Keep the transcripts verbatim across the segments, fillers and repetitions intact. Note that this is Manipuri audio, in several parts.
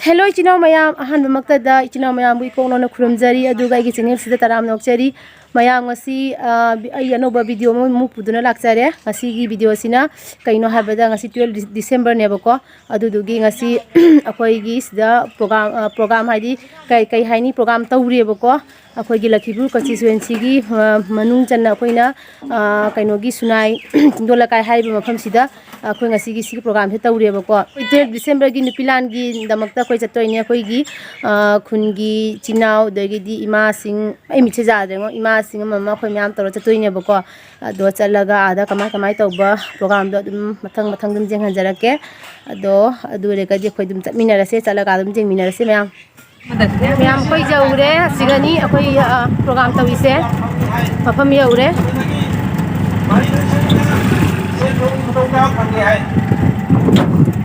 ꯍꯦꯜꯂꯣ ꯏꯆꯤꯟ ꯏꯅꯥꯎ ꯃꯌꯥꯝ, ꯑꯍꯥꯟꯕꯃꯛꯇꯗ ꯏꯆꯤꯟ ꯏꯅꯥꯎ ꯃꯌꯥꯝꯕꯨ ꯏꯀꯣꯛ ꯅꯧꯅ ꯈꯨꯔꯨꯝꯖꯔꯤ, ꯑꯗꯨꯒ ꯑꯩꯒꯤ ꯆꯦꯅꯦꯜꯁꯤꯗ ꯇꯔꯥꯝꯅ ꯑꯣꯛꯆꯔꯤ꯫ ꯃꯌꯥꯝ, ꯉꯁꯤ, ꯑ, ꯑꯩ ꯑꯅꯧꯕ ꯚꯤꯗꯤꯑꯣ ꯑꯃꯃꯨꯛ ꯄꯨꯗꯨꯅ ꯂꯥꯛꯆꯔꯦ꯫ ꯉꯁꯤꯒꯤ ꯚꯤꯗꯤꯑꯣꯁꯤꯅ ꯀꯩꯅꯣ ꯍꯥꯏꯕꯗ, ꯉꯁꯤ twelve ꯗꯤ-, ꯗꯤꯁꯦꯝꯕꯔꯅꯦꯕꯀꯣ꯫ ꯑꯗꯨꯗꯨꯒꯤ ꯉꯁꯤ ꯑꯩꯈꯣꯏꯒꯤ ꯁꯤꯗ ꯄ꯭ꯔꯣꯒꯥꯝ, ꯑ, ꯄ꯭ꯔꯣꯒꯥꯝ ꯍꯥꯏꯗꯤ ꯀꯩ, ꯀꯩ ꯍꯥꯏꯅꯤ, ꯄ꯭ꯔꯣꯒꯥꯝ ꯇꯧꯔꯤꯑꯕꯀꯣ꯫ ꯑꯩꯈꯣꯏꯒꯤ ꯂꯛꯈꯤꯄꯨꯔ ꯀꯟꯁꯇꯤꯆꯨꯋꯦꯟꯁꯤꯒꯤ, ꯑ, ꯃꯅꯨꯡ ꯆꯟꯅ ꯑꯩꯈꯣꯏꯅ, ꯑ, ꯀꯩꯅꯣꯒꯤ ꯁꯨꯅꯥꯏ ꯆꯤꯡꯗꯣꯜ ꯂꯩꯀꯥꯏ ꯍꯥꯏꯔꯤꯕ ꯃꯐꯝꯁꯤꯗ ꯑꯩꯈꯣꯏ ꯉꯁꯤꯒꯤ ꯁꯤꯒꯤ ꯄ꯭ꯔꯣꯒꯥꯝꯁꯦ ꯇꯧꯔꯤꯑꯕꯀꯣ꯫ ꯑꯩꯈꯣꯏ twelve ꯗꯤꯁꯦꯝꯕꯔꯒꯤ ꯅꯨꯄꯤ ꯂꯥꯟꯒꯤꯗꯃꯛꯇ ꯑꯩꯈꯣꯏ ꯆꯠꯇꯣꯏꯅꯦ꯫ ꯑꯩꯈꯣꯏꯒꯤ, ꯑ, ꯈꯨꯟꯒꯤ ꯏꯆꯤꯟ ꯏꯅꯥꯎ, ꯑꯗꯒꯤꯗꯤ ꯏꯃꯥꯁꯤꯡ, ꯑꯩ ꯃꯤꯠꯁꯦ ꯌꯥꯗ꯭ꯔꯦꯉꯣ, ꯏꯃꯥꯁꯤꯡ ꯑꯃ ꯑꯃ ꯑꯩꯈꯣꯏ ꯃꯌꯥꯝ ꯇꯧꯔ ꯆꯠꯇꯣꯏꯅꯦꯕꯀꯣ꯫ ꯑꯗꯣ ꯆꯠꯂꯒ ꯑꯥꯗ ꯀꯃꯥꯏ ꯀꯃꯥꯏ ꯇꯧꯕ ꯄ꯭ꯔꯣꯒꯥꯝꯗꯣ ꯑꯗꯨꯝ ꯃꯊꯪ ꯃꯊꯪ ꯑꯗꯨꯝ ꯌꯦꯡꯍꯟꯖꯔꯛꯀꯦ꯫ ꯑꯗꯣ ꯑꯗꯨ ꯑꯣꯏꯔꯒꯗꯤ ꯑꯩꯈꯣꯏ ꯑꯗꯨꯝ ꯆꯠꯃꯤꯟꯅꯔꯁꯦ, ꯆꯠꯂꯒ ꯑꯗꯨꯝ ꯌꯦꯡꯃꯤꯟꯅꯔꯁꯦ ꯃꯌꯥꯝ꯫ ꯃꯌꯥꯝ, ꯑꯩꯈꯣꯏ ꯌꯧꯔꯦ꯫ ꯑꯁꯤꯒꯅꯤ ꯑꯩꯈꯣꯏ, ꯑ, ꯄ꯭ꯔꯣꯒꯥꯝ ꯇꯧꯔꯤꯁꯦ꯫ ꯃꯐꯝ ꯌꯧꯔꯦ꯫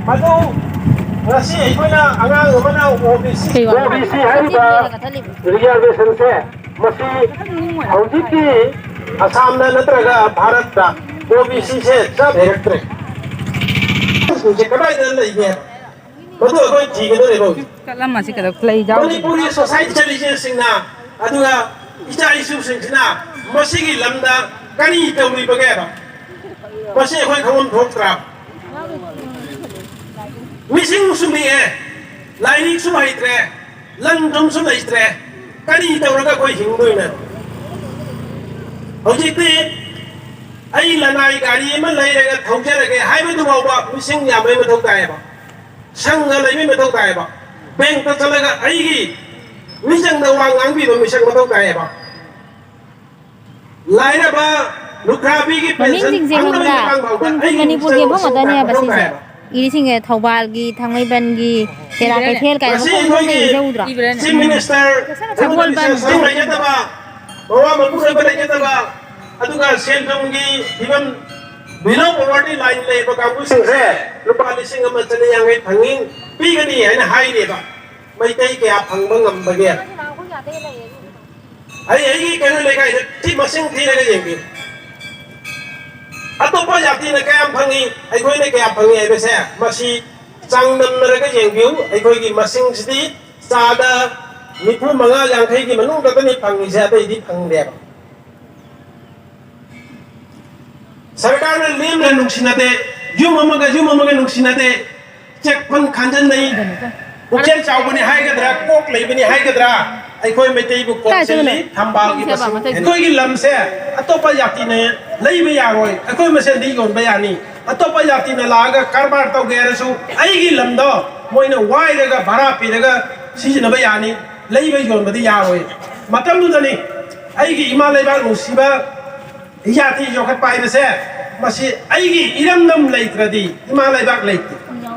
ꯃꯗꯨ ꯉꯁꯤ ꯑꯩꯈꯣꯏꯅ ꯑꯉꯥꯡ ꯑꯃꯅ ꯑꯣ ꯕꯤ ꯁꯤ, ꯀꯩ ꯋꯥꯅꯣ? ꯑꯣ ꯕꯤ ꯁꯤ ꯍꯥꯏꯔꯤꯕ ꯔꯤꯖꯥꯔꯕꯦꯁꯟꯁꯦ, ꯃꯁꯤ ꯍꯧꯖꯤꯛꯇꯤ ꯑꯁꯥꯝꯗ ꯅꯠꯇ꯭ꯔꯒ ꯚꯥꯔꯠꯇ ꯑꯣ ꯕꯤ ꯁꯤꯁꯦ ꯆꯠ ꯍꯩꯔꯛꯇ꯭ꯔꯦ꯫ ꯁ꯭ꯀꯨꯜꯁꯦ ꯀꯗꯥꯏꯗ ꯂꯩꯒꯦ? ꯃꯗꯨ ꯑꯩꯈꯣꯏ ꯊꯤꯒꯗꯧꯔꯦꯕ ꯍꯧꯖꯤꯛ꯫ ꯆꯠꯂꯝꯃꯁꯤ ꯀꯩꯗꯧ-, ꯂꯩ ꯌꯥꯎꯗꯦ꯫ ꯃꯅꯤꯄꯨꯔꯒꯤ ꯁꯣꯁꯥꯏꯇꯤ ꯆꯠꯂꯤꯁꯤꯡꯅ, ꯑꯗꯨꯒ ꯏꯆꯥ ꯏꯁꯨꯁꯤꯡꯁꯤꯅ ꯃꯁꯤꯒꯤ ꯂꯝꯗ ꯀꯔꯤ ꯇꯧꯔꯤꯕꯒꯦꯕ? ꯃꯁꯤ ꯑꯩꯈꯣꯏ ꯈꯪꯐꯝ ꯊꯣꯛꯇ꯭ꯔꯥ? ꯃꯤꯁꯤꯡ ꯁꯨꯝꯂꯛꯑꯦ, ꯂꯥꯏꯔꯤꯛꯁꯨ ꯍꯩꯇ꯭ꯔꯦ, ꯂꯟ ꯊꯨꯝꯁꯨ ꯂꯩꯇ꯭ꯔꯦ, ꯀꯔꯤ ꯇꯧꯔꯒ ꯑꯩꯈꯣꯏ ꯍꯤꯡꯗꯣꯏꯅꯣ? ꯍꯧꯖꯤꯛꯇꯤ ꯑꯩ ꯂꯅꯥꯏ ꯒꯥꯔꯤ ꯑꯃ ꯂꯩꯔꯒ ꯊꯧꯖꯔꯒꯦ ꯍꯥꯏꯕꯗꯨ ꯐꯥꯎꯕ ꯃꯤꯁꯤꯡ ꯌꯥꯝꯕꯩ ꯃꯊꯧ ꯇꯥꯏꯌꯦꯕ꯫ ꯁꯪꯒ ꯂꯩꯕꯩ ꯃꯊꯧ ꯇꯥꯏꯌꯦꯕ꯫ ꯕꯦꯡꯛꯇ ꯆꯠꯂꯒ ꯑꯩꯒꯤ ꯃꯤꯆꯪꯗ ꯋꯥ ꯉꯥꯡꯕꯤꯕ ꯃꯤꯁꯛ ꯃꯊꯧ ꯇꯥꯏꯌꯦꯕ꯫ ꯂꯥꯏꯔꯕ ꯂꯨꯈ꯭ꯔꯥꯕꯤꯒꯤ ꯄꯦꯟꯁꯟ ꯃꯃꯤꯡꯁꯤꯡꯁꯦ ꯐꯪꯗꯕꯒꯤ ꯈꯪꯕ꯭ꯔꯥ? ꯃꯇꯥꯡ ꯐꯥꯎꯕ ꯈꯨꯟ, ꯈꯨꯟ ꯑꯩꯒꯤ ꯃꯅꯤꯄꯨꯔꯒꯤ ꯃꯤꯆꯪꯗ ꯃꯐꯝ ꯉꯥꯛꯇꯅꯦ ꯃꯊꯧ ꯍꯥꯏꯕ ꯁꯤꯁꯦ꯫ ꯇꯥꯏꯌꯦꯕ꯫ ꯏꯔꯤꯁꯤꯡꯁꯦ ꯊꯧꯕꯥꯜꯒꯤ, ꯊꯥꯡꯃꯩꯕꯟꯒꯤ, ꯇꯦꯔꯥ ꯀꯩꯊꯦꯜ ꯀꯥꯏꯅ ꯉꯁꯤ ꯃꯐꯝ ꯃꯐꯝ ꯑꯩꯈꯣꯏꯒꯤ ꯂꯩꯔꯤꯁꯦ ꯎꯗ꯭ꯔꯣ? Chief Minister, ꯁꯒꯣꯜꯕꯟ꯫ ꯁꯦꯜ ꯂꯩꯖꯗꯕ, ꯃꯋꯥ ꯃꯄꯨꯔꯣꯏꯕ ꯂꯩꯖꯗꯕ, ꯑꯗꯨꯒ ꯁꯦꯟ ꯊꯨꯝꯒꯤ ꯐꯤꯕꯝ below poverty line ꯂꯩꯕ ꯀꯥꯡꯕꯨꯁꯤꯡꯁꯦ ꯂꯨꯄꯥ ꯂꯤꯁꯤꯡ ꯑꯃ ꯆꯅꯤ ꯌꯥꯡꯈꯩ ꯐꯪꯉꯤ, ꯄꯤꯒꯅꯤ ꯍꯥꯏꯅ ꯍꯥꯏꯔꯦꯕ꯫ ꯃꯩꯇꯩ ꯀꯌꯥ ꯐꯪꯕ ꯉꯝꯕꯒꯦ? ꯑꯩ ꯑꯩꯒꯤ ꯀꯩꯅꯣ ꯂꯩꯀꯥꯏꯗ ꯊꯤ-, ꯃꯁꯤꯡ ꯊꯤꯔꯒ ꯌꯦꯡꯕꯤꯌꯨ꯫ ꯑꯇꯣꯞꯄ ꯖꯥꯇꯤꯅ ꯀꯌꯥꯝ ꯐꯪꯉꯤ, ꯑꯩꯈꯣꯏꯅ ꯀꯌꯥ ꯐꯪꯉꯤ ꯍꯥꯏꯕꯁꯦ ꯃꯁꯤ ꯆꯥꯡꯗꯝꯅꯔꯒ ꯌꯦꯡꯕꯤꯌꯨ, ꯑꯩꯈꯣꯏꯒꯤ ꯃꯁꯤꯡꯁꯤꯗꯤ ꯆꯥꯗ ꯅꯤꯐꯨ ꯃꯉꯥ, ꯌꯥꯡꯈꯩꯒꯤ ꯃꯅꯨꯡꯗꯇꯅꯤ ꯐꯪꯉꯤꯁꯦ, ꯑꯇꯩꯗꯤ ꯐꯪꯗꯦꯕ꯫ ꯁꯔꯀꯥꯔꯅ ꯂꯦꯝꯅ ꯅꯨꯡꯁꯤꯅꯗꯦ, ꯌꯨꯝ ꯑꯃꯒ ꯌꯨꯝ ꯑꯃꯒ ꯅꯨꯡꯁꯤꯅꯗꯦ, ꯆꯦꯛ ꯐꯟ ꯈꯟꯖꯟꯅꯩ꯫ ꯄꯨꯛꯆꯦꯜ ꯆꯥꯎꯕꯅꯤ ꯍꯥꯏꯒꯗ꯭ꯔꯥ, ꯀꯣꯛ ꯂꯩꯕꯅꯤ ꯍꯥꯏꯒꯗ꯭ꯔꯥ, ꯑꯩꯈꯣꯏ ꯃꯩꯇꯩꯕꯨ ꯀꯣꯛꯁꯤꯜꯂꯤ꯫ ꯊꯝꯕꯥꯜꯒꯤ ꯃꯁꯤꯡ, ꯑꯩꯈꯣꯏꯒꯤ ꯂꯝꯁꯦ ꯑꯇꯣꯞꯄ ꯖꯥꯇꯤꯅ ꯂꯩꯕ ꯌꯥꯔꯣꯏ, ꯑꯩꯈꯣꯏ ꯃꯁꯦꯟꯗꯤ ꯌꯣꯟꯕ ꯌꯥꯅꯤ꯫ ꯑꯇꯣꯞꯄ ꯖꯥꯇꯤꯅ ꯂꯥꯛꯑꯒ ꯀꯔꯕꯥꯔ ꯇꯧꯒꯦ ꯍꯥꯏꯔꯁꯨ ꯑꯩꯒꯤ ꯂꯝꯗꯣ ꯃꯣꯏꯅ ꯋꯥꯏꯔꯒ ꯚꯔꯥ ꯄꯤꯔꯒ ꯁꯤꯖꯤꯟꯅꯕ ꯌꯥꯅꯤ, ꯂꯩꯕ ꯌꯣꯟꯕꯗꯤ ꯌꯥꯔꯣꯏ꯫ ꯃꯇꯝꯗꯨꯗꯅꯤ ꯑꯩꯒꯤ ꯏꯃꯥ ꯂꯩꯕꯥꯛ ꯅꯨꯡꯁꯤꯕ ꯏꯖꯥꯇꯤ ꯌꯣꯛꯈꯠꯄ ꯍꯥꯏꯕꯁꯦ, ꯃꯁꯤ ꯑꯩꯒꯤ ꯏꯔꯝꯗꯝ ꯂꯩꯇ꯭ꯔꯗꯤ ꯏꯃꯥ ꯂꯩꯕꯥꯛ ꯂꯩꯇꯦ,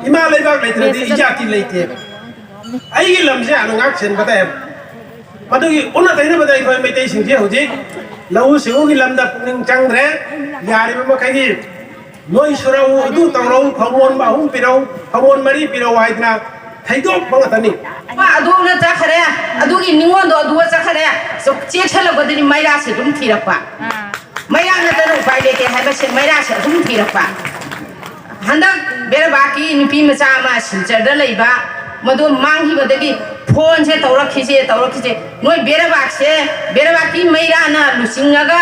ꯏꯃꯥ ꯂꯩꯕꯥꯛ ꯂꯩꯇ꯭ꯔꯗꯤ ꯏꯖꯥꯇꯤ ꯂꯩꯇꯦꯕ꯫ ꯑꯩꯒꯤ ꯂꯝꯁꯦ ꯍꯥꯟꯅ ꯉꯥꯛ ꯁꯦꯟꯕ ꯇꯥꯏꯌꯦꯕ꯫ ꯃꯗꯨꯒꯤ ꯑꯣꯟꯅ ꯇꯩꯅꯕꯗ ꯑꯩꯈꯣꯏ ꯃꯩꯇꯩꯁꯤꯡꯁꯦ ꯍꯧꯖꯤꯛ ꯂꯧꯎ ꯁꯤꯡꯎꯒꯤ ꯂꯝꯗ ꯄꯨꯛꯅꯤꯡ ꯆꯪꯗ꯭ꯔꯦ꯫ ꯌꯥꯔꯤꯕ ꯃꯈꯩꯒꯤ ꯅꯣꯏ ꯁꯨꯔꯛꯎ, ꯑꯗꯨ ꯇꯧꯔꯛꯎ, ꯐꯧꯃꯣꯟ ꯑꯍꯨꯝ ꯄꯤꯔꯛꯎ, ꯐꯧꯃꯣꯟ ꯃꯔꯤ ꯄꯤꯔꯛꯎ ꯍꯥꯏꯗꯅ ꯊꯩꯗꯣꯛꯄ ꯉꯥꯛꯇꯅꯤ꯫ ꯑꯗꯨꯅ ꯆꯠꯈ꯭ꯔꯦ, ꯑꯗꯨꯒꯤ ꯅꯤꯉꯣꯜꯗꯣ ꯑꯗꯨꯒ ꯆꯠꯈ꯭ꯔꯦ꯫ ꯆꯦꯛꯁꯤꯜꯂꯛꯄꯗꯗꯤ ꯃꯩꯔꯥꯁꯦ ꯑꯗꯨꯝ ꯊꯤꯔꯛꯄ꯫ ꯃꯩꯔꯥ ꯅꯠꯇꯅ ꯎꯄꯥꯏ ꯂꯩꯇꯦ ꯍꯥꯏꯕꯁꯦ ꯃꯩꯔꯥꯁꯦ ꯑꯗꯨꯝ ꯊꯤꯔꯛꯄ꯫ ꯍꯟꯗꯛ ꯕꯦꯔꯕꯥꯛꯀꯤ ꯅꯨꯄꯤ ꯃꯆꯥ ꯑꯃ ꯁꯤꯜꯆꯔꯗ ꯂꯩꯕ, ꯃꯗꯨ ꯃꯥꯡꯈꯤꯕꯗꯒꯤ ꯐꯣꯟꯁꯦ ꯇꯧꯔꯛꯈꯤꯁꯦ, ꯇꯧꯔꯛꯈꯤꯁꯦ꯫ ꯅꯣꯏ ꯕꯦꯔꯕꯥꯛꯁꯦ, ꯕꯦꯔꯕꯥꯛꯀꯤ ꯃꯩꯔꯥꯅ ꯂꯨꯆꯤꯡꯉꯒ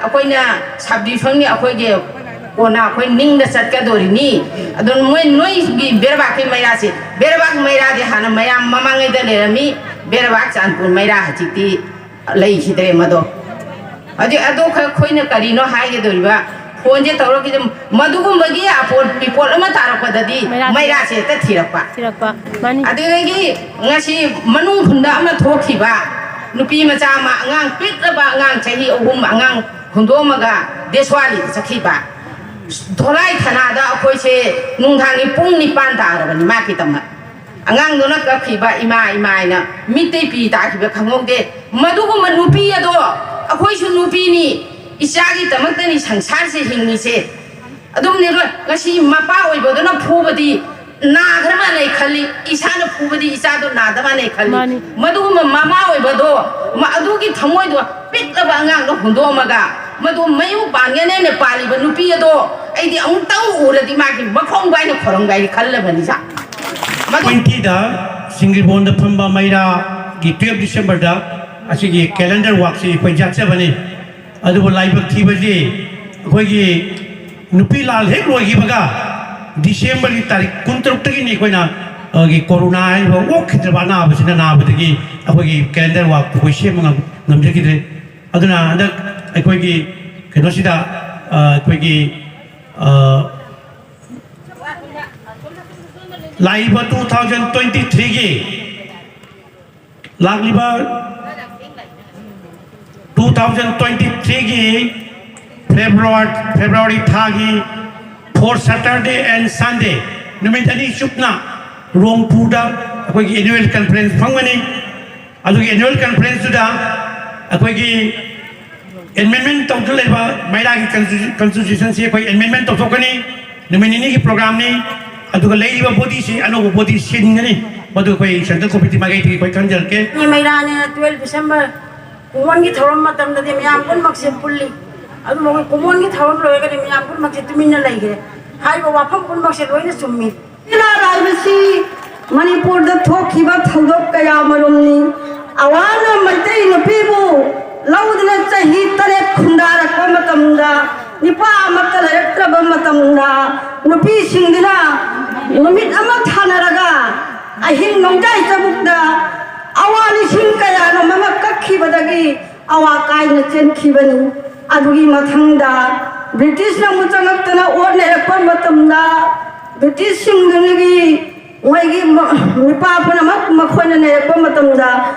ꯑꯩꯈꯣꯏꯅ ꯁꯕ ꯗꯤꯕꯤꯖꯟꯒꯤ ꯑꯩꯈꯣꯏꯒꯤ ꯀꯣꯟꯅ ꯑꯩꯈꯣꯏ ꯅꯤꯡꯗ ꯆꯠꯀꯗꯣꯔꯤꯅꯤ꯫ ꯑꯗꯨ ꯃꯣꯏ, ꯅꯣꯏꯒꯤ ꯕꯦꯔꯕꯥꯛꯀꯤ ꯃꯩꯔꯥꯁꯦ, ꯕꯦꯔꯕꯥꯛ ꯃꯩꯔꯥꯗꯤ ꯍꯥꯟꯅ ꯃꯌꯥꯝ ꯃꯃꯥꯡꯉꯩꯗ ꯂꯩꯔꯝꯃꯤ, ꯕꯦꯔꯕꯥꯛ ꯆꯥꯟꯄꯨꯔ ꯃꯩꯔꯥ ꯍꯧꯖꯤꯛꯇꯤ ꯂꯩꯈꯤꯗ꯭ꯔꯦ ꯃꯗꯣ꯫ ꯑꯗꯨ, ꯑꯗꯨ ꯈ-, ꯑꯩꯈꯣꯏꯅ ꯀꯔꯤꯅꯣ ꯍꯥꯏꯒꯗꯧꯔꯤꯕ? ꯐꯣꯟꯁꯦ ꯇꯧꯔꯛꯈꯤꯗꯦ꯫ ꯃꯗꯨꯒꯨꯝꯕꯒꯤ ꯑꯄꯣꯠ ꯔꯤꯄꯣꯔꯠ ꯑꯃ ꯇꯥꯔꯛꯄꯗꯗꯤ ꯃꯩꯔꯥꯁꯦ ꯃꯩꯔꯥꯁꯦ ꯍꯦꯛꯇ ꯊꯤꯔꯛꯄ꯫ ꯊꯤꯔꯛꯄ꯫ ꯃꯥꯅꯤ꯫ ꯑꯗꯨꯗꯒꯤ ꯉꯁꯤ ꯃꯅꯨꯡ ꯈꯨꯟꯗ ꯑꯃ ꯊꯣꯛꯈꯤꯕ, ꯅꯨꯄꯤ ꯃꯆꯥ ꯑꯃ, ꯑꯉꯥꯡ ꯄꯤꯛꯂꯕ ꯑꯉꯥꯡ ꯆꯍꯤ ꯑꯍꯨꯝ ꯑꯉꯥꯡ ꯍꯨꯟꯗꯣꯛꯑꯝꯃꯒ ꯗꯦꯁꯋꯥꯂꯤꯗ ꯆꯠꯈꯤꯕ꯫ ꯙꯣꯂꯥꯏ ꯊꯅꯥꯗ ꯑꯩꯈꯣꯏꯁꯦ ꯅꯨꯡꯗꯥꯡꯒꯤ ꯄꯨꯡ ꯅꯤꯄꯥꯟ ꯇꯥꯔꯕꯅꯤ ꯃꯥꯒꯤꯗꯃꯛ꯫ ꯑꯉꯥꯡꯗꯨꯅ ꯀꯞꯈꯤꯕ "ꯏꯃꯥ, ꯏꯃꯥ" ꯍꯥꯏꯅ ꯃꯤꯠꯇꯩ ꯄꯤ ꯇꯥꯈꯤꯕ ꯈꯪꯍꯧꯗꯦ꯫ ꯃꯗꯨꯒꯨꯝꯕ ꯅꯨꯄꯤ ꯑꯗꯣ ꯑꯩꯈꯣꯏꯁꯨ ꯅꯨꯄꯤꯅꯤ, ꯏꯆꯥꯒꯤꯗꯃꯛꯇꯅꯤ ꯁꯪꯁꯥꯔꯁꯦ ꯍꯤꯡꯉꯤꯁꯦ꯫ ꯑꯗꯨꯝꯅꯦ ꯂꯣꯏ꯫ ꯉꯁꯤ ꯃꯄꯥ ꯑꯣꯏꯕꯗꯨꯅ ꯐꯨꯕꯗꯤ ꯅꯥꯈ꯭ꯔ ꯃꯥꯟꯅꯩ ꯈꯜꯂꯤ, ꯏꯁꯥꯅ ꯐꯨꯕꯗꯤ ꯏꯆꯥꯗꯣ ꯅꯥꯗ ꯃꯥꯟꯅꯩ ꯈꯜꯂꯤ꯫ ꯃꯥꯅꯤ꯫ ꯃꯗꯨꯒꯨꯝꯕ ꯃꯃꯥ ꯑꯣꯏꯕꯗꯣ, ꯃ-, ꯑꯗꯨꯒꯤ ꯊꯃꯣꯏꯗꯣ ꯄꯤꯛꯂꯕ ꯑꯉꯥꯡꯗꯣ ꯍꯨꯟꯗꯣꯛꯑꯝꯃꯒ ꯃꯗꯨ ꯃꯌꯨꯝ ꯄꯥꯟꯒꯅꯦꯅ ꯄꯥꯜꯂꯤꯕ ꯅꯨꯄꯤ ꯑꯗꯣ ꯑꯩꯗꯤ ꯑꯃꯨꯛꯇꯪ ꯎꯔꯗꯤ ꯃꯥꯒꯤ ꯃꯈꯣꯡ ꯄꯥꯏꯅ ꯈꯣꯏꯔꯝꯒꯥꯏ ꯈꯜꯂꯕꯅꯤ ꯁꯥ꯫ ꯃꯗꯨ ꯇ꯭ꯋꯦꯟꯇꯤꯗ ꯁꯤꯡꯒꯤꯕꯣꯟꯗ ꯐꯝꯕ ꯃꯩꯔꯥꯒꯤ ꯇꯨꯌꯦꯜꯐ ꯗꯤꯁꯦꯝꯕꯔꯗ ꯑꯁꯤꯒꯤ ꯀꯦꯂꯦꯟꯗꯔ ꯋꯥꯛꯁꯤ ꯑꯩꯈꯣꯏ ꯌꯥꯠꯆꯕꯅꯤ꯫ ꯑꯗꯨꯕꯨ ꯂꯥꯏꯕꯛ ꯊꯤꯕꯁꯤ ꯑꯩꯈꯣꯏꯒꯤ ꯅꯨꯄꯤ ꯂꯥꯜ ꯍꯦꯛ ꯂꯣꯏꯈꯤꯕꯒ ꯗꯤꯁꯦꯝꯕꯔꯒꯤ ꯇꯥꯔꯤꯛ ꯀꯨꯟꯇꯔꯨꯛꯇꯒꯤꯅꯤ ꯑꯩꯈꯣꯏꯅ ꯑꯩꯈꯣꯏꯒꯤ ꯀꯣꯔꯣꯅꯥ ꯍꯥꯏꯔꯤꯕ ꯑꯣꯛꯈꯤꯗ꯭ꯔꯕ ꯑꯅꯥꯕꯁꯤꯅ ꯅꯥꯕꯗꯒꯤ ꯑꯩꯈꯣꯏꯒꯤ ꯀꯦꯂꯦꯟꯗꯔ ꯋꯥꯛ ꯑꯩꯈꯣꯏ ꯁꯦꯝꯕ ꯉꯝ-, ꯉꯝꯖꯈꯤꯗ꯭ꯔꯦ꯫ ꯑꯗꯨꯅ ꯍꯟꯗꯛ ꯑꯩꯈꯣꯏꯒꯤ ꯀꯩꯅꯣꯁꯤꯗ, ꯑ, ꯑꯩꯈꯣꯏꯒꯤ, ꯑ, ꯂꯥꯛꯏꯕ ꯇꯨ ꯊꯥꯎꯖꯟ ꯇ꯭ꯋꯦꯟꯇꯤ ꯊ꯭ꯔꯤꯒꯤ, ꯂꯥꯛꯂꯤꯕ ꯇꯨ ꯊꯥꯎꯖꯟ ꯇ꯭ꯋꯦꯟꯇꯤ ꯊ꯭ꯔꯤꯒꯤ ꯐꯦꯕ꯭ꯔꯨꯋꯥꯔꯤ, ꯐꯦꯕ꯭ꯔꯨꯋꯥꯔꯤ ꯊꯥꯒꯤ fourth Saturday and Sunday ꯅꯨꯃꯤꯠ ꯑꯅꯤ ꯆꯨꯞꯅ ꯔꯣꯡꯄꯨꯔꯗ ꯑꯩꯈꯣꯏꯒꯤ ꯑꯦꯅꯨꯋꯦꯜ ꯀꯟꯐ꯭ꯔꯦꯟꯁ ꯐꯝꯒꯅꯤ꯫ ꯑꯗꯨꯒꯤ ꯑꯦꯅꯨꯋꯦꯜ ꯀꯟꯐ꯭ꯔꯦꯟꯁꯇꯨꯗ ꯑꯩꯈꯣꯏꯒꯤ ꯑꯦꯃꯦꯟꯃꯦꯟ ꯇꯧꯗꯨꯅ ꯂꯩꯕ ꯃꯩꯔꯥꯒꯤ ꯀꯟꯁꯇꯤꯇ꯭ꯌꯨ-, ꯀꯟꯁꯇꯤꯇ꯭ꯌꯨꯁꯟꯁꯤ ꯑꯩꯈꯣꯏ ꯑꯦꯃꯦꯟꯃꯦꯟ ꯇꯧꯊꯣꯛꯀꯅꯤ꯫ ꯅꯨꯃꯤꯠ ꯅꯤꯅꯤꯒꯤ ꯄ꯭ꯔꯣꯒ꯭ꯔꯥꯝꯅꯤ꯫ ꯑꯗꯨꯒ ꯂꯩꯔꯤꯕ ꯕꯣꯗꯤꯁꯤ ꯑꯅꯧꯕ ꯕꯣꯗꯤ ꯁꯤꯟꯒꯅꯤ꯫ ꯃꯗꯨ ꯑꯩꯈꯣꯏ ꯁꯦꯟꯇ꯭ꯔꯦꯜ ꯀꯣꯃꯤꯇꯤ ꯃꯥꯏꯀꯩꯗꯒꯤ ꯑꯩꯈꯣꯏ ꯈꯟꯖꯔꯛꯀꯦ꯫ ꯃꯩꯔꯥꯅꯦ ꯇꯨꯌꯦꯜꯐ ꯗꯤꯁꯦꯝꯕꯔ ꯀꯨꯃꯣꯟꯒꯤ ꯊꯧꯔꯝ ꯃꯇꯝꯗꯗꯤ ꯃꯌꯥꯝ ꯄꯨꯝꯅꯃꯛꯁꯦ ꯄꯨꯜꯂꯤ꯫ ꯑꯗꯨꯕꯨ ꯑꯩꯈꯣꯏ ꯀꯨꯃꯣꯟꯒꯤ ꯊꯧꯔꯝ ꯂꯣꯏꯔꯒꯗꯤ ꯃꯌꯥꯝ ꯄꯨꯝꯅꯃꯛꯁꯦ ꯇꯨꯃꯤꯟꯅ ꯂꯩꯈ꯭ꯔꯦ꯫ ꯍꯥꯏꯔꯤꯕ ꯋꯥꯐꯝ ꯄꯨꯝꯅꯃꯛꯁꯦ ꯂꯣꯏꯅ ꯆꯨꯝꯃꯤ꯫ ꯂꯤꯂꯥ ꯍꯥꯏꯕꯁꯤ ꯃꯅꯤꯄꯨꯔꯗ ꯊꯣꯛꯈꯤꯕ ꯊꯧꯗꯣꯛ ꯀꯌꯥ ꯃꯔꯨꯝꯅꯤ꯫ ꯑꯋꯥꯅ ꯃꯩꯇꯩ ꯅꯨꯄꯤꯕꯨ ꯂꯧꯗꯨꯅ ꯆꯍꯤ ꯇꯔꯦꯠ ꯈꯨꯟꯗꯥꯔꯛꯄ ꯃꯇꯝꯗ, ꯅꯨꯄꯥ ꯑꯃꯠꯇ ꯂꯩꯔꯛꯇ꯭ꯔꯕ ꯃꯇꯝꯗ, ꯅꯨꯄꯤꯁꯤꯡꯗꯨꯅ ꯅꯨꯃꯤꯠ ꯑꯃ ꯊꯥꯅꯔꯒ ꯑꯍꯤꯡ ꯅꯣꯡꯖꯥꯏ ꯆꯕꯨꯛꯇ ꯑꯋꯥ ꯂꯤꯁꯤꯡ ꯀꯌꯥꯅꯣ ꯃꯃꯛ ꯀꯛꯈꯤꯕꯗꯒꯤ ꯑꯋꯥ ꯀꯥꯏꯅ ꯆꯦꯟꯈꯤꯕꯅꯤ꯫ ꯑꯗꯨꯒꯤ ꯃꯊꯪꯗ ꯕ꯭ꯔꯤꯇꯤꯁꯅ ꯑꯃꯨꯛ ꯆꯪꯂꯛꯇꯨꯅ ꯑꯣꯠ ꯅꯩꯔꯛꯄ ꯃꯇꯝꯗ, ꯕ꯭ꯔꯤꯇꯤꯁꯁꯤꯡꯗꯨꯒꯤ ꯃꯣꯏꯒꯤ ꯃ-, ꯅꯨꯄꯥ ꯄꯨꯝꯅꯃꯛ ꯃꯈꯣꯏꯅ ꯅꯩꯔꯛꯄ ꯃꯇꯝꯗ,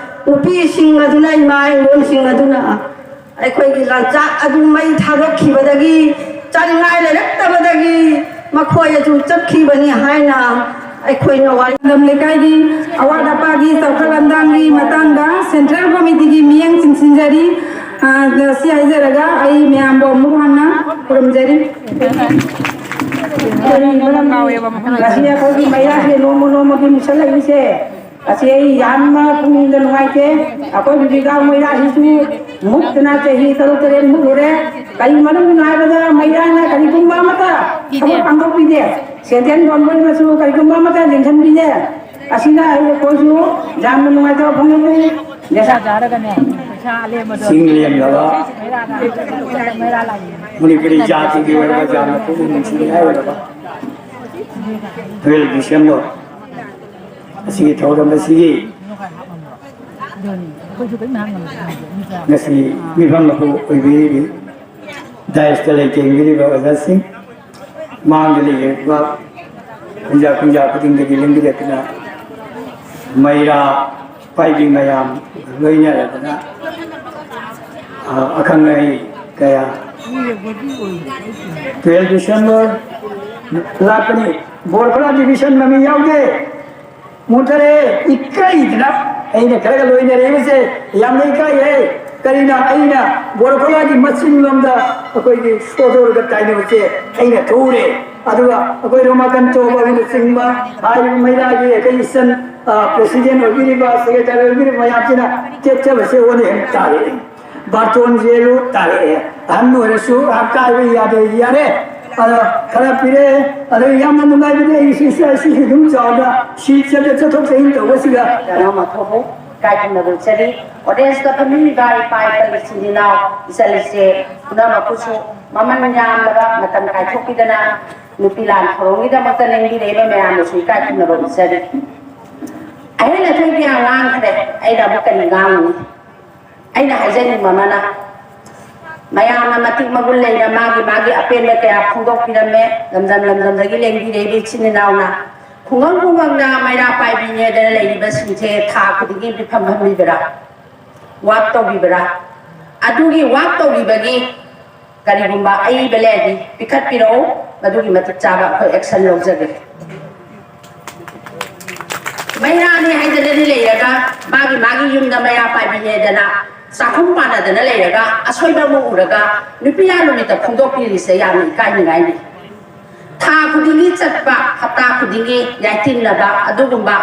ꯅꯨꯄꯤꯁꯤꯡ ꯑꯗꯨꯅ, ꯏꯃꯥ ꯏꯕꯦꯟꯁꯤꯡ ꯑꯗꯨꯅ ꯑꯩꯈꯣꯏꯒꯤ ꯂꯥꯟꯆꯥꯛ ꯑꯗꯨ ꯃꯩ ꯊꯥꯗꯣꯛꯈꯤꯕꯗꯒꯤ, ꯆꯥꯅꯤꯡꯉꯥꯏ ꯂꯩꯔꯛꯇꯕꯗꯒꯤ ꯃꯈꯣꯏ ꯑꯗꯨ ꯆꯠꯈꯤꯕꯅꯤ ꯍꯥꯏꯅ ꯑꯩꯈꯣꯏꯅ ꯋꯥꯔꯤ ꯂꯝꯗꯝ ꯂꯩꯀꯥꯏꯒꯤ ꯑꯋꯥꯠ ꯑꯄꯥꯒꯤ ꯆꯥꯎꯈꯠ ꯂꯝꯗꯥꯡꯒꯤ ꯃꯇꯥꯡꯗ ꯁꯦꯟꯇ꯭ꯔꯦꯜ ꯀꯣꯃꯤꯇꯤꯒꯤ ꯃꯤꯠꯌꯦꯡ ꯆꯤꯡꯁꯤꯟꯖꯔꯤ꯫ ꯑ, ꯁꯤ ꯍꯥꯏꯖꯔꯒ ꯑꯩ ꯃꯌꯥꯝꯕꯨ ꯑꯃꯨꯛ ꯍꯟꯅ ꯈꯨꯔꯨꯝꯖꯔꯤ꯫ ꯀꯔꯤ ꯃꯔꯝ ꯉꯁꯤ ꯑꯩꯈꯣꯏꯒꯤ ꯃꯩꯔꯥꯁꯦ ꯅꯣꯡꯃ ꯅꯣꯡꯃꯒꯤ ꯃꯨꯁꯜꯂꯛꯏꯁꯦ? ꯑꯁꯤ ꯑꯩ ꯌꯥꯝꯅ ꯄꯨꯛꯅꯤꯡꯗ ꯅꯨꯡꯉꯥꯏꯇꯦ꯫ ꯑꯩꯈꯣꯏ ꯕꯤꯕꯤꯀꯥ ꯃꯩꯔꯥꯁꯤꯁꯨ ꯃꯨꯠꯇꯅ ꯆꯍꯤ ꯇꯔꯨꯛ ꯇꯔꯦꯠ ꯃꯨꯠꯂꯨꯔꯦ꯫ ꯀꯔꯤ ꯃꯔꯝꯒꯤꯅꯣ ꯍꯥꯏꯕꯗ ꯃꯩꯔꯥꯅ ꯀꯔꯤꯒꯨꯝꯕ ꯑꯃꯠꯇ ꯊꯕꯛ ꯄꯥꯡꯊꯣꯛꯄꯤꯗꯦ꯫ ꯁꯦꯟꯇ꯭ꯔꯦꯜ ꯒꯣꯔꯃꯦꯟꯅꯁꯨ ꯀꯔꯤꯒꯨꯝꯕ ꯑꯃꯠꯇ ꯌꯦꯡꯁꯤꯟꯕꯤꯗꯦ꯫ ꯑꯁꯤꯅ ꯑꯩ ꯑꯩꯈꯣꯏꯁꯨ ꯌꯥꯝꯅ ꯅꯨꯡꯉꯥꯏꯇꯕ ꯐꯣꯡꯗꯣꯛꯆꯔꯤ꯫ ꯆꯥꯔꯒꯅꯦ ꯄꯩꯁꯥ ꯑꯂꯦꯝꯕꯗꯣ ꯆꯤꯡ ꯂꯦꯝꯂꯕ ꯃꯩꯔꯥ ꯂꯥꯛꯏ꯫ ꯃꯅꯤꯄꯨꯔꯤ ꯖꯥꯇꯤꯒꯤ ꯑꯣꯏꯕ ꯌꯥꯝꯅ ꯄꯨꯛꯅꯤꯡ ꯅꯨꯡꯁꯤꯅꯤꯡꯉꯥꯏ ꯑꯣꯏꯔꯕ ꯇꯨꯋꯦꯜꯐ ꯗꯤꯁꯦꯝꯕꯔ ꯑꯁꯤꯒꯤ ꯊꯧꯔꯝ ꯑꯁꯤꯒꯤ ꯉꯁꯤ ꯃꯤꯐꯝ ꯃꯀꯣꯛ ꯑꯣꯏꯕꯤꯔꯤꯕꯤ ꯗꯥꯏꯁꯇ ꯂꯩꯇꯦꯡꯕꯤꯔꯤꯕ ꯑꯣꯖꯥꯁꯤꯡ, ꯃꯥꯡꯗ ꯂꯩꯔꯤꯕ ꯈꯨꯟꯖꯥ ꯈꯨꯟꯖꯥ ꯈꯨꯗꯤꯡꯗꯒꯤ ꯂꯦꯡꯕꯤꯔꯛꯇꯨꯅ ꯃꯩꯔꯥ ꯄꯥꯏꯕꯤ ꯃꯌꯥꯝ ꯂꯣꯏꯅꯔꯗꯅ, ꯑ, ꯑꯈꯪ ꯑꯍꯩ ꯀꯌꯥ ꯇꯨꯋꯦꯜꯐ ꯗꯤꯁꯦꯝꯕꯔ ꯂꯥꯛꯄꯅꯤ꯫ ꯕꯣꯔꯈꯂꯥ ꯗꯤꯕꯤꯖꯟ ꯃꯃꯤꯡ ꯌꯥꯎꯗꯦ꯫ ꯃꯨꯠꯈꯔꯦ꯫ ꯏꯀꯥꯏꯗꯅ ꯑꯩꯅ ꯈꯔꯒ ꯂꯣꯏꯅꯔꯛꯏꯕꯁꯦ ꯌꯥꯝꯅ ꯏꯀꯥꯏꯍꯦ꯫ ꯀꯔꯤꯅ ꯑꯩꯅ ꯕꯣꯔꯈꯂꯥꯒꯤ ꯃꯆꯤꯟ ꯂꯣꯝꯗ ꯑꯩꯈꯣꯏꯒꯤ ꯁꯣꯗꯣꯔꯒ ꯇꯥꯏꯅꯕꯁꯦ ꯑꯩꯅ ꯊꯣꯛꯎꯔꯦ꯫ ꯑꯗꯨꯒ ꯑꯩꯈꯣꯏ ꯔꯣꯃꯥꯀꯟꯇ ꯕꯥꯕꯨꯅꯆꯤꯡꯕ ꯍꯥꯏꯔꯤꯕ ꯃꯩꯔꯥꯒꯤ ꯑꯩꯈꯣꯏ ꯏꯆꯟ, ꯑ, ꯄ꯭ꯔꯦꯁꯤꯗꯦꯟ ꯑꯣꯏꯕꯤꯔꯤꯕ, ꯁꯦꯀ꯭ꯔꯦꯇꯔꯤ ꯑꯣꯏꯕꯤꯔꯤꯕ ꯃꯌꯥꯝꯁꯤꯅ ꯇꯦꯛꯆꯕꯁꯦ ꯑꯣꯟꯅ ꯍꯦꯟꯅ ꯇꯥꯔꯛꯑꯦ꯫ ꯕꯥꯔꯇꯣꯟ ꯌꯦꯜꯂꯨ ꯇꯥꯔꯛꯑꯦ꯫ ꯑꯍꯟ ꯑꯣꯏꯔꯁꯨ ꯑꯀꯥꯏꯕ ꯌꯥꯗꯦ, ꯌꯥꯔꯦ꯫ ꯑꯗꯣ ꯈꯔ ꯄꯤꯔꯛꯑꯦ꯫ ꯑꯗꯣ ꯌꯥꯝꯅ ꯅꯨꯡꯉꯥꯏꯕꯅꯦ ꯑꯩꯒꯤ ꯁꯤꯁꯇꯔ ꯑꯁꯤꯁꯨ ꯑꯗꯨꯝ ꯆꯥꯎꯅ ꯁꯤ ꯆꯠꯊꯣꯛ ꯆꯠꯊꯣꯛ ꯆꯠꯁꯤꯟ ꯇꯧꯕꯁꯤꯒ ꯀꯅꯥ ꯃꯊꯧꯕꯨ ꯏꯀꯥꯏ ꯈꯨꯝꯅꯕ ꯎꯠꯆꯔꯤ꯫ ꯑꯣꯗꯤꯌꯦꯟꯁꯇ ꯐꯝꯃꯤꯕ ꯏꯄꯥ ꯏꯄꯥ ꯏꯆꯤꯟ ꯏꯅꯥꯎ ꯏꯆꯜ ꯏꯆꯦ ꯄꯨꯝꯅꯃꯛꯄꯨꯁꯨ ꯃꯃꯜ ꯌꯥꯝꯂꯕ ꯃꯇꯝ ꯀꯥꯏꯊꯣꯛꯄꯤꯗꯅ ꯅꯨꯄꯤ ꯂꯥꯟ ꯊꯧꯔꯝꯒꯤꯗꯃꯛꯇ ꯂꯦꯡꯕꯤꯔꯛꯏꯕ ꯃꯌꯥꯝꯗꯁꯨ ꯏꯀꯥꯏ ꯈꯨꯝꯅꯕ ꯎꯠꯆꯔꯤ꯫ ꯑꯍꯦꯟ ꯑꯊꯣꯏ ꯀꯌꯥ ꯉꯥꯡꯈ꯭ꯔꯦ꯫ ꯑꯩꯅ ꯑꯃꯨꯛ ꯀꯔꯤ ꯉꯥꯡꯒꯅꯤ? ꯑꯩꯅ ꯍꯥꯏꯖꯅꯤꯡꯕ ꯑꯃꯅ, ꯃꯌꯥꯝꯅ ꯃꯇꯤꯛ ꯃꯒꯨꯟ ꯂꯩꯅ ꯃꯥꯒꯤ ꯃꯥꯒꯤ ꯑꯄꯦꯟꯕ ꯀꯌꯥ ꯐꯣꯡꯗꯣꯛꯄꯤꯔꯝꯃꯦ꯫ ꯂꯝꯗꯝ ꯂꯝꯗꯝꯗꯒꯤ ꯂꯦꯡꯕꯤꯔꯛꯏꯕ ꯏꯆꯤꯟ ꯏꯅꯥꯎꯅ ꯈꯨꯡꯒꯪ ꯈꯨꯡꯒꯪꯗ ꯃꯩꯔꯥ ꯄꯥꯏꯕꯤꯅꯦꯗꯅ ꯂꯩꯔꯤꯕꯁꯤꯡꯁꯦ ꯊꯥ ꯈꯨꯗꯤꯡꯒꯤ ꯃꯤꯐꯝ ꯐꯝꯕꯤꯕ꯭ꯔꯥ? ꯋꯥꯛ ꯇꯧꯕꯤꯕ꯭ꯔꯥ? ꯑꯗꯨꯒꯤ ꯋꯥꯛ ꯇꯧꯕꯤꯕꯒꯤ ꯀꯔꯤꯒꯨꯝꯕ ꯑꯏꯕ ꯂꯩꯔꯗꯤ ꯄꯤꯈꯠꯄꯤꯔꯛꯎ, ꯃꯗꯨꯒꯤ ꯃꯇꯤꯛ ꯆꯥꯕ ꯑꯩꯈꯣꯏ ꯑꯦꯛꯁꯟ ꯂꯧꯖꯒꯦ꯫ ꯃꯩꯔꯥꯅꯤ ꯍꯥꯏꯗꯅꯗꯤ ꯂꯩꯔꯒ, ꯃꯥꯒꯤ ꯃꯥꯒꯤ ꯌꯨꯝꯗ ꯃꯩꯔꯥ ꯄꯥꯏꯕꯤꯅꯦꯗꯅ ꯆꯥꯛꯈꯨꯝ ꯄꯥꯟꯅꯗꯅ ꯂꯩꯔꯒ, ꯑꯁꯣꯏꯕ ꯑꯃ ꯎꯔꯒ ꯅꯨꯄꯤ ꯂꯥꯟ ꯅꯨꯃꯤꯠꯇ ꯐꯣꯡꯗꯣꯛꯄꯤꯔꯤꯁꯦ ꯌꯥꯝꯅ ꯏꯀꯥꯏꯅꯤꯡꯉꯥꯏꯅꯤ꯫ ꯊꯥ ꯈꯨꯗꯤꯡꯒꯤ ꯆꯠꯄ, ꯍꯞꯇꯥ ꯈꯨꯗꯤꯡꯒꯤ ꯌꯥꯏꯇꯤꯟꯅꯕ ꯑꯗꯨꯒꯨꯝꯕ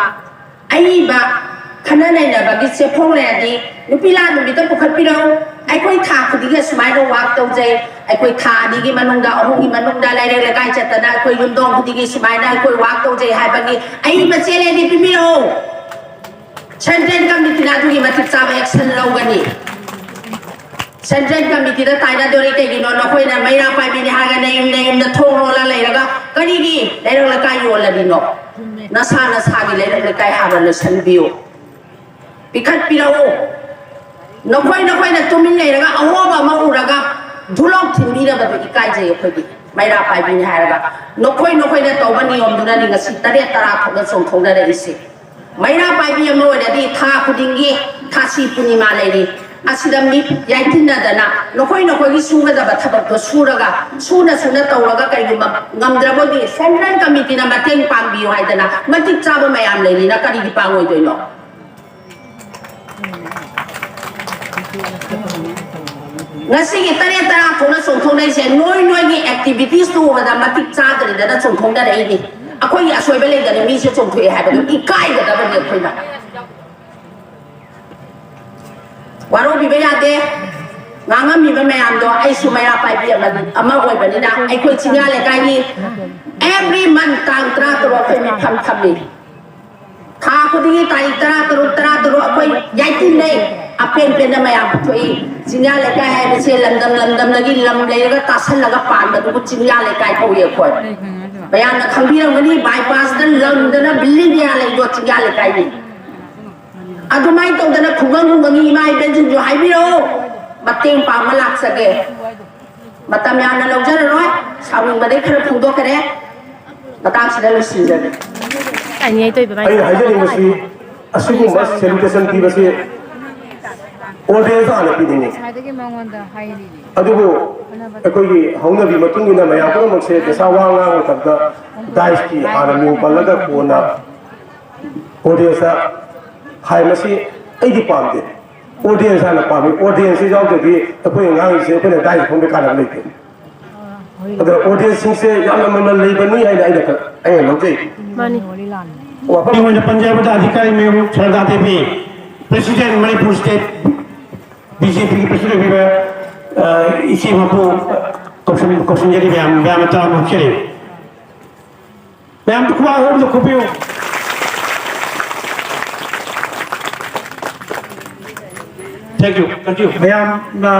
ꯑꯏꯕ ꯈꯟꯅ ꯅꯩꯅꯕꯒꯤ ꯆꯦꯐꯣꯡ ꯂꯩꯔꯗꯤ ꯅꯨꯄꯤ ꯂꯥꯟ ꯅꯨꯃꯤꯠꯇ ꯄꯨꯈꯠꯄꯤꯔꯛꯎ꯫ ꯑꯩꯈꯣꯏ ꯊꯥ ꯈꯨꯗꯤꯡꯒꯤ ꯑꯁꯨꯃꯥꯏꯅ ꯋꯥꯛ ꯇꯧꯖꯩ, ꯑꯩꯈꯣꯏ ꯊꯥ ꯑꯅꯤꯒꯤ ꯃꯅꯨꯡꯗ, ꯑꯍꯨꯝꯒꯤ ꯃꯅꯨꯡꯗ ꯂꯩꯔꯛ ꯂꯩꯀꯥꯏ ꯆꯠꯇꯅ ꯑꯩꯈꯣꯏ ꯌꯨꯝꯊꯣꯡ ꯈꯨꯗꯤꯡꯒꯤ ꯁꯨꯃꯥꯏꯅ ꯑꯩꯈꯣꯏ ꯋꯥꯛ ꯇꯧꯖꯩ ꯍꯥꯏꯕꯒꯤ ꯑꯏꯕ ꯆꯦ ꯂꯩꯔꯗꯤ ꯄꯤꯕꯤꯔꯛꯎ꯫ ꯁꯦꯟꯇ꯭ꯔꯦꯜ ꯀꯃꯤꯇꯤꯅ ꯑꯗꯨꯒꯤ ꯃꯇꯤꯛ ꯆꯥꯕ ꯑꯦꯛꯁꯟ ꯂꯧꯒꯅꯤ꯫ ꯁꯦꯟꯇ꯭ꯔꯦꯜ ꯀꯃꯤꯇꯤꯗ ꯇꯥꯏꯅꯗꯣꯔꯤ ꯀꯩꯒꯤꯅꯣ? ꯅꯈꯣꯏꯅ ꯃꯩꯔꯥ ꯄꯥꯏꯕꯤꯅꯤ ꯍꯥꯏꯔꯒ ꯅꯌꯨꯝ ꯅꯌꯨꯝꯗ ꯊꯣꯡ ꯂꯣꯜꯂ ꯂꯩꯔꯒ ꯀꯔꯤꯒꯤ ꯂꯩꯔꯛ ꯂꯩꯀꯥꯏ ꯌꯣꯜꯂꯔꯤꯅꯣ? ꯅꯁꯥ ꯅꯁꯥꯒꯤ ꯂꯩꯔꯛ ꯂꯩꯀꯥꯏ ꯍꯥꯟꯅ ꯂꯣꯏꯁꯤꯟꯕꯤꯌꯨ, ꯄꯤꯈꯠꯄꯤꯔꯛꯎ꯫ ꯅꯈꯣꯏ ꯅꯈꯣꯏꯅ ꯇꯨꯃꯤꯟ ꯂꯩꯔꯒ ꯑꯍꯣꯕ ꯑꯃ ꯎꯔꯒ ꯙꯨꯂꯣꯛ ꯊꯤꯟꯕꯤꯔꯕꯗꯨ ꯏꯀꯥꯏꯖꯩ ꯑꯩꯈꯣꯏꯗꯤ꯫ ꯃꯩꯔꯥ ꯄꯥꯏꯕꯤꯅꯤ ꯍꯥꯏꯔꯒ ꯅꯈꯣꯏ ꯅꯈꯣꯏꯅ ꯇꯧꯕ ꯅꯤꯌꯣꯝꯗꯨꯅꯅꯤ ꯉꯁꯤ ꯇꯔꯦꯠ ꯇꯔꯥ ꯊꯣꯛꯅ ꯆꯣꯡꯊꯣꯛꯅꯔꯛꯏꯁꯦ꯫ ꯃꯩꯔꯥ ꯄꯥꯏꯕꯤ ꯑꯃ ꯑꯣꯏꯔꯗꯤ ꯊꯥ ꯈꯨꯗꯤꯡꯒꯤ ꯊꯥꯁꯤ ꯄꯨꯔꯅꯤꯃꯥ ꯂꯩꯔꯤ꯫ ꯑꯁꯤꯗ ꯃꯤ ꯌꯥꯏꯇꯤꯟꯅꯗꯅ ꯅꯈꯣꯏ ꯅꯈꯣꯏꯒꯤ ꯁꯨꯒꯗꯕ ꯊꯕꯛꯇꯣ ꯁꯨꯔꯒ, ꯁꯨꯅ ꯁꯨꯅ ꯇꯧꯔꯒ, ꯀꯩꯒꯨꯝꯕ ꯉꯝꯗ꯭ꯔꯕꯗꯤ ꯁꯦꯟꯇ꯭ꯔꯦꯜ ꯀꯃꯤꯇꯤꯅ ꯃꯇꯦꯡ ꯄꯥꯡꯕꯤꯌꯨ ꯍꯥꯏꯗꯅ ꯃꯇꯤꯛ ꯆꯥꯕ ꯃꯌꯥꯝ ꯂꯩꯔꯤꯅ ꯀꯔꯤꯒꯤ ꯄꯥꯡꯉꯣꯏꯗꯣꯏꯅꯣ? ꯉꯁꯤꯒꯤ ꯇꯔꯦꯠ ꯇꯔꯥ ꯊꯣꯛꯅ ꯆꯣꯡꯊꯣꯛꯅꯩꯁꯦ ꯅꯣꯏ ꯅꯣꯏꯒꯤ ꯑꯦꯛꯇꯤꯚꯤꯇꯤꯁꯇꯨ ꯎꯕꯗ ꯃꯇꯤꯛ ꯆꯥꯗ꯭ꯔꯤꯗꯅ ꯆꯣꯡꯊꯣꯛꯅꯔꯛꯏꯅꯤ꯫ ꯑꯩꯈꯣꯏꯒꯤ ꯑꯁꯣꯏꯕ ꯂꯩꯗꯅ ꯃꯤꯁꯦ ꯆꯣꯡꯊꯣꯛꯑꯦ ꯍꯥꯏꯕꯗꯨ ꯏꯀꯥꯏꯒꯗꯕꯅꯤ ꯑꯩꯈꯣꯏꯅ꯫ ꯋꯥꯔꯧꯕꯤꯕ ꯌꯥꯗꯦ꯫ ꯉꯥꯡꯉꯝꯃꯤꯕ ꯃꯌꯥꯝꯗꯣ ꯑꯩꯁꯨ ꯃꯩꯔꯥ ꯄꯥꯏꯕꯤ ꯑꯃ, ꯑꯃ ꯑꯣꯏꯕꯅꯤꯅ ꯑꯩꯈꯣꯏ ꯆꯤꯡꯌꯥ ꯂꯩꯀꯥꯏꯒꯤ every month ꯇꯥꯡ ꯇꯔꯥ ꯇꯔꯨꯛ ꯑꯩꯈꯣꯏ ꯃꯤꯐꯝ ꯊꯝꯃꯤ꯫ ꯊꯥ ꯈꯨꯗꯤꯡꯒꯤ ꯇꯥꯔꯤꯛ ꯇꯔꯥ ꯇꯔꯨꯛ, ꯇꯔꯥ ꯇꯔꯨꯛ ꯑꯩꯈꯣꯏ ꯌꯥꯏꯇꯤꯟꯅꯩ꯫ ꯑꯄꯦꯟ ꯄꯦꯟꯗ ꯃꯌꯥꯝ ꯄꯨꯊꯣꯛꯏ꯫ ꯆꯤꯡꯌꯥ ꯂꯩꯀꯥꯏ ꯍꯥꯏꯕꯁꯦ ꯂꯝꯗꯝ ꯂꯝꯗꯝꯗꯒꯤ ꯂꯝ ꯂꯩꯔꯒ ꯇꯥꯁꯜꯂꯒ ꯄꯥꯟꯕꯗꯨꯕꯨ ꯆꯤꯡꯌꯥ ꯂꯩꯀꯥꯏ ꯀꯧꯏ ꯑꯩꯈꯣꯏ꯫ ꯃꯌꯥꯝꯅ ꯈꯪꯕꯤꯔꯝꯒꯅꯤ, ꯕꯥꯏꯄꯥꯁꯇ ꯂꯝꯗꯅ ꯕꯤꯜꯗꯤꯡ ꯀꯌꯥ ꯂꯩꯗꯣ ꯆꯤꯡꯌꯥ ꯂꯩꯀꯥꯏꯅꯤ꯫ ꯑꯗꯨꯃꯥꯏꯅ ꯇꯧꯗꯅ ꯈꯨꯡꯒꯪ ꯈꯨꯡꯒꯪꯒꯤ ꯏꯃꯥ ꯏꯕꯦꯟꯁꯤꯡꯁꯨ ꯍꯥꯏꯕꯤꯔꯛꯑꯣ, ꯃꯇꯦꯡ ꯄꯥꯡꯕ ꯂꯥꯛꯆꯒꯦ꯫ ꯃꯇꯝ ꯌꯥꯝꯅ ꯂꯧꯖꯔꯔꯣꯏ, ꯁꯥꯎꯅꯤꯡꯕꯗꯩ ꯈꯔ ꯐꯣꯡꯗꯣꯛꯈ꯭ꯔꯦ꯫ ꯃꯇꯥꯡꯁꯤꯗ ꯂꯣꯏꯁꯤꯟꯖꯔꯦ꯫ ꯑꯩꯅ ꯍꯥꯏꯖꯅꯤꯡꯕꯁꯤ, ꯑꯁꯤꯒꯨꯝꯕ ꯁꯦꯂꯨꯕ꯭ꯔꯦꯁꯟ ꯄꯤꯕꯁꯤ ꯑꯣꯗꯤꯌꯦꯟꯁ ꯍꯥꯟꯅ ꯄꯤꯅꯤꯡꯉꯤ꯫ ꯉꯁꯥꯏꯗꯒꯤ ꯃꯉꯣꯟꯗ ꯍꯥꯏꯔꯤꯅꯦ꯫ ꯑꯗꯨꯕꯨ ꯑꯩꯈꯣꯏꯒꯤ ꯍꯧꯅꯕꯤ ꯃꯇꯨꯡ ꯏꯟꯅ ꯃꯌꯥꯝ ꯄꯨꯝꯅꯃꯛꯁꯦ ꯄꯩꯁꯥ ꯋꯥ ꯉꯥꯡꯕ ꯃꯇꯝꯗ ꯗꯥꯏꯁꯀꯤ ꯍꯥꯟꯅ ꯃꯤꯡ ꯄꯜꯂꯒ ꯀꯣꯟꯅ ꯑꯣꯗꯤꯌꯦꯟꯁꯇ ꯍꯥꯏ꯫ ꯃꯁꯤ ꯑꯩꯗꯤ ꯄꯥꯝꯗꯦ꯫ ꯑꯣꯗꯤꯌꯦꯟꯁ ꯍꯥꯟꯅ ꯄꯥꯝꯃꯤ꯫ ꯑꯣꯗꯤꯌꯦꯟꯁꯁꯤ ꯌꯥꯎꯗ꯭ꯔꯗꯤ ꯑꯩꯈꯣꯏꯅ ꯉꯥꯡꯉꯤꯁꯦ ꯑꯩꯈꯣꯏꯅ ꯗꯥꯏꯁ ꯐꯝꯕ ꯀꯥꯟꯅꯕ ꯂꯩꯇꯦ꯫ ꯑꯗꯨꯅ ꯑꯣꯗꯤꯌꯦꯟꯁꯁꯤꯡꯁꯦ ꯌꯥꯝꯅ ꯃꯃꯜ ꯂꯩꯕꯅꯤ ꯍꯥꯏꯅ ꯑꯩꯅ ꯈ-, ꯑꯩꯅ ꯂꯧꯖꯩ꯫ ꯃꯥꯅꯤ꯫ ꯋꯥꯐꯝ ꯑꯣꯏꯅ ꯄꯟꯖꯕꯗ ꯑꯙꯤꯀꯥꯔꯤ ꯃꯌꯨꯝ ꯁꯔꯗꯥ Devi, President Manipur State B J P ꯒꯤ President ꯑꯣꯏꯕꯤꯕ, ꯑ, ꯏꯆꯦ ꯃꯄꯨ, ꯑ, ꯀꯧꯁꯟ-, ꯀꯧꯁꯟꯖꯔꯤ ꯃꯌꯥꯝ, ꯃꯌꯥꯝꯅ ꯇꯥꯕ ꯉꯝꯖꯔꯤ꯫ ꯃꯌꯥꯝ ꯈꯨꯕꯥꯛ ꯑꯃꯗ ꯈꯨꯕꯤꯌꯨ꯫ Thank you, thank you꯫ ꯃꯌꯥꯝꯅ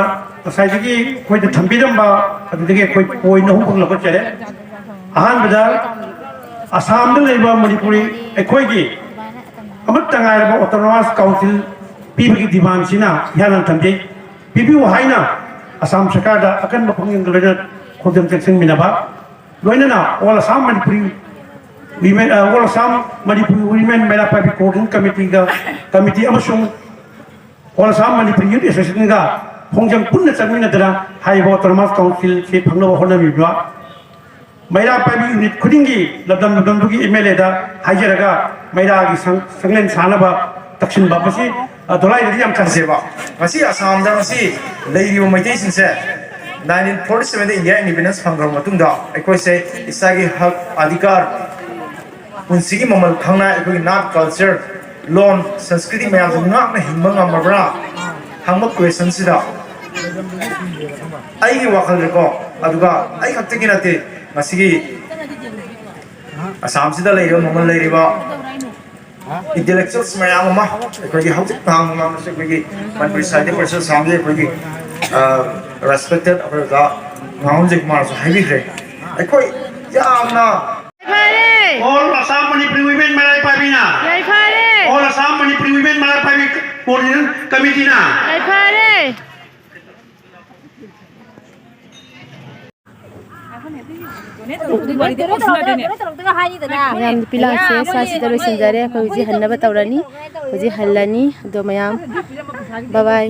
ꯉꯁꯥꯏꯗꯒꯤ ꯑꯩꯈꯣꯏꯗ ꯊꯝꯕꯤꯔꯝꯕ ꯑꯗꯨꯗꯒꯤ ꯑꯩꯈꯣꯏ point ꯑꯍꯨꯝꯈꯛ ꯂꯧꯈꯠꯆꯔꯦ꯫ ꯑꯍꯥꯟꯕꯗ ꯑꯁꯥꯝꯗ ꯂꯩꯕ ꯃꯅꯤꯄꯨꯔꯤ ꯑꯩꯈꯣꯏꯒꯤ ꯑꯃꯠꯇ ꯉꯥꯏꯔꯕ autonomous council ꯄꯤꯕꯒꯤ demandꯁꯤꯅ ꯏꯍꯥꯟ ꯍꯥꯟꯅ ꯊꯝꯖꯩ꯫ ꯄꯤꯕꯤꯌꯨ ꯍꯥꯏꯅ ꯑꯁꯥꯝ ꯁꯔꯀꯥꯔꯗ ꯑꯀꯟꯕ ꯈꯣꯡꯖꯪꯒ ꯂꯣꯏꯅꯅ ꯈꯣꯡꯖꯪ ꯆꯪꯁꯤꯟꯃꯤꯟꯅꯕ, ꯂꯣꯏꯅꯅ All Assam Manipuri Women, ꯑ, All Assam Manipuri Women ꯃꯩꯔꯥ ꯄꯥꯏꯕꯤ Coordination Committeeꯒ, committee ꯑꯃꯁꯨꯡ All Assam Manipuri Youth Associationꯒ ꯈꯣꯡꯖꯪ ꯄꯨꯟꯅ ꯆꯪꯃꯤꯟꯅꯗꯅ ꯍꯥꯏꯔꯤꯕ autonomous councilꯁꯤ ꯐꯪꯅꯕ ꯍꯣꯠꯅꯕꯤꯕ, ꯃꯩꯔꯥ ꯄꯥꯏꯕꯤ unit ꯈꯨꯗꯤꯡꯒꯤ ꯂꯝꯗꯝ ꯂꯝꯗꯝꯗꯨꯒꯤ M L Aꯗ ꯍꯥꯏꯖꯔꯒ ꯃꯩꯔꯥꯒꯤ ꯁꯪ-, ꯁꯪꯂꯦꯟ ꯁꯥꯅꯕ ꯇꯛꯁꯤꯟꯕ, ꯃꯁꯤ, ꯑ, ꯗꯣꯂꯥꯏꯗꯗꯤ ꯌꯥꯝ ꯆꯪꯁꯦꯕ꯫ ꯉꯁꯤ ꯑꯁꯥꯝꯗ ꯉꯁꯤ ꯂꯩꯔꯤꯕ ꯃꯩꯇꯩꯁꯤꯡꯁꯦ nineteen forty sevenꯗ India independence ꯐꯪꯈ꯭ꯔꯕ ꯃꯇꯨꯡꯗ ꯑꯩꯈꯣꯏꯁꯦ ꯏꯁꯥꯒꯤ ꯍꯛ, ꯑꯙꯤꯀꯥꯔ, ꯄꯨꯟꯁꯤꯒꯤ ꯃꯃꯜ ꯈꯪꯅ ꯑꯩꯈꯣꯏꯒꯤ ꯅꯥꯠ, culture, ꯂꯣꯟ, ꯁꯪꯁꯀ꯭ꯔꯤꯇꯤ ꯃꯌꯥꯝꯁꯦ ꯉꯥꯛꯅ ꯍꯤꯡꯕ ꯉꯝꯃꯕ꯭ꯔꯥ ꯍꯪꯕ questionꯁꯤꯗ ꯑꯩꯒꯤ ꯋꯥꯈꯜꯗꯀꯣ, ꯑꯗꯨꯒ ꯑꯩ ꯈꯛꯇꯒꯤ ꯅꯠꯇꯦ, ꯉꯁꯤꯒꯤ ꯑꯁꯥꯝꯁꯤꯗ ꯂꯩꯔꯤꯕ ꯃꯃꯜ ꯂꯩꯔꯤꯕ intellectuals ꯃꯌꯥꯝ ꯑꯃ, ꯑꯩꯈꯣꯏꯒꯤ ꯍꯧꯖꯤꯛ ꯇꯥꯡ ꯃꯃꯥꯡꯗꯁꯨ ꯑꯩꯈꯣꯏꯒꯤ ꯃꯅꯤꯄꯨꯔꯤ ꯁꯥꯍꯤꯇ꯭ꯌ ꯄꯔꯤꯁꯠ ꯑꯁꯥꯝꯒꯤ ꯑꯩꯈꯣꯏꯒꯤ, ꯑ, respected ꯑꯩꯈꯣꯏ ꯑꯣꯖꯥ ꯉꯥꯍꯣꯝ ꯖꯌꯀꯨꯃꯥꯔꯁꯨ ꯍꯥꯏꯕꯤꯈ꯭ꯔꯦ꯫ ꯑꯩꯈꯣꯏ ꯌꯥꯝꯅ ꯌꯥꯏꯐꯔꯦ! All Assam Manipuri Women ꯃꯩꯔꯥ ꯄꯥꯏꯕꯤꯅ, ꯌꯥꯏꯐꯔꯦ! All Assam Manipuri Women ꯃꯩꯔꯥ ꯄꯥꯏꯕꯤ Coordination Committeeꯅ, ꯌꯥꯏꯐꯔꯦ! ꯃꯌꯥꯝ ꯅꯨꯄꯤ ꯂꯥꯡꯁꯦ ꯁ꯭ꯋꯥꯏꯁꯤꯗ ꯂꯣꯏꯁꯤꯟꯖꯔꯦ꯫ ꯑꯩꯈꯣꯏ ꯍꯧꯖꯤꯛ ꯍꯟꯅꯕ ꯇꯧꯔꯅꯤ꯫ ꯍꯧꯖꯤꯛ ꯍꯜꯂꯅꯤ꯫ ꯑꯗꯣ ꯃꯌꯥꯝ, bye bye꯫